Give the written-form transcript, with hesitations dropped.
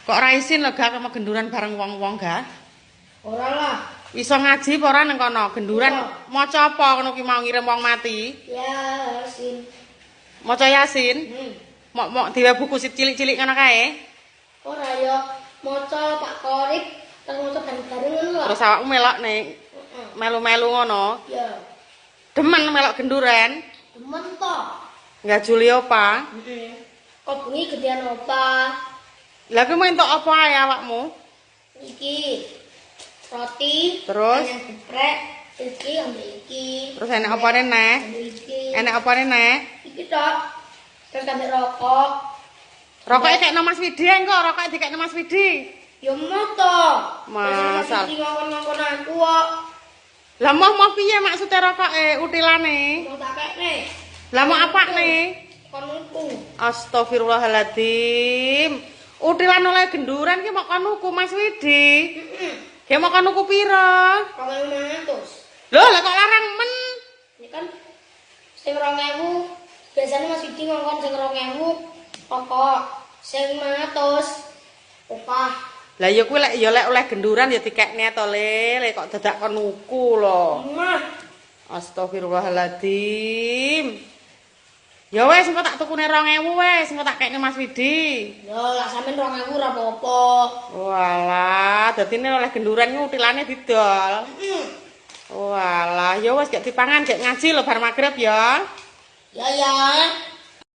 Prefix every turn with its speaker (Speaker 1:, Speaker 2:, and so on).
Speaker 1: Kok ora isin lho gak sama genduran bareng wong-wong gak?
Speaker 2: Ora lah.
Speaker 1: Iso ngaji apa ora nang kono? Genduran maca apa ngono ki mau ngirim wong mati?
Speaker 2: Yasin.
Speaker 1: Maca Yasin? Mok-mok diwe buku cilik-cilik ngono kae.
Speaker 2: Ora ya maca Pak Korib terus maca bareng-bareng ngono lho.
Speaker 1: Terus awakmu melok ning melu-melu ngono.
Speaker 2: Ya.
Speaker 1: Demen melok genduran.
Speaker 2: Demen to.
Speaker 1: Nggajuli opa.
Speaker 2: Heeh. Kok bengi gedean opa?
Speaker 1: Lah kuwi entuk apa ae awakmu?
Speaker 2: Iki roti,
Speaker 1: Terus?
Speaker 2: ayam geprek, iki ambek iki.
Speaker 1: Terus enek apane neh?
Speaker 2: Ambek iki.
Speaker 1: Enek apane neh?
Speaker 2: Iki tok. Terus ambek rokok.
Speaker 1: Rokoke kekno Mas Widi engko, rokoke dikekno Mas Widi.
Speaker 2: Ya moto.
Speaker 1: Masal.
Speaker 2: Iki ngongkon-ngongkon aku kok.
Speaker 1: Lah moh-moh piye maksude rokoke utilane?
Speaker 2: Mau tak kekne.
Speaker 1: Lah mau apakne?
Speaker 2: Kon nuku.
Speaker 1: Astagfirullahaladzim. Utilan oleh genduran ki mok kon nuku Mas Widi.
Speaker 2: Heeh.
Speaker 1: Ki mok kon nuku pira?
Speaker 2: 2500.
Speaker 1: Lho, lah kok larang men?
Speaker 2: Ini kan sing 2000 biasanya Mas Widi ngongkon sing 2000 rokok, sing 500 opah.
Speaker 1: Lah ya kuwi lek ya lek oleh genduran ya dikekne to Le, le kok dadak kon nuku lho.
Speaker 2: Mah,
Speaker 1: Astagfirullahaladzim. Ya wes engko tak tukune 2000 wes, engko tak kekne Mas Widi.
Speaker 2: lho lak sampean 2000 ora apa-apa.
Speaker 1: Walah, dadine oleh genduran ki utilane didol.
Speaker 2: Heeh.
Speaker 1: Walah, ya wes gak dipangan, gak ngaji lho bar magrib ya.
Speaker 2: Ya ya.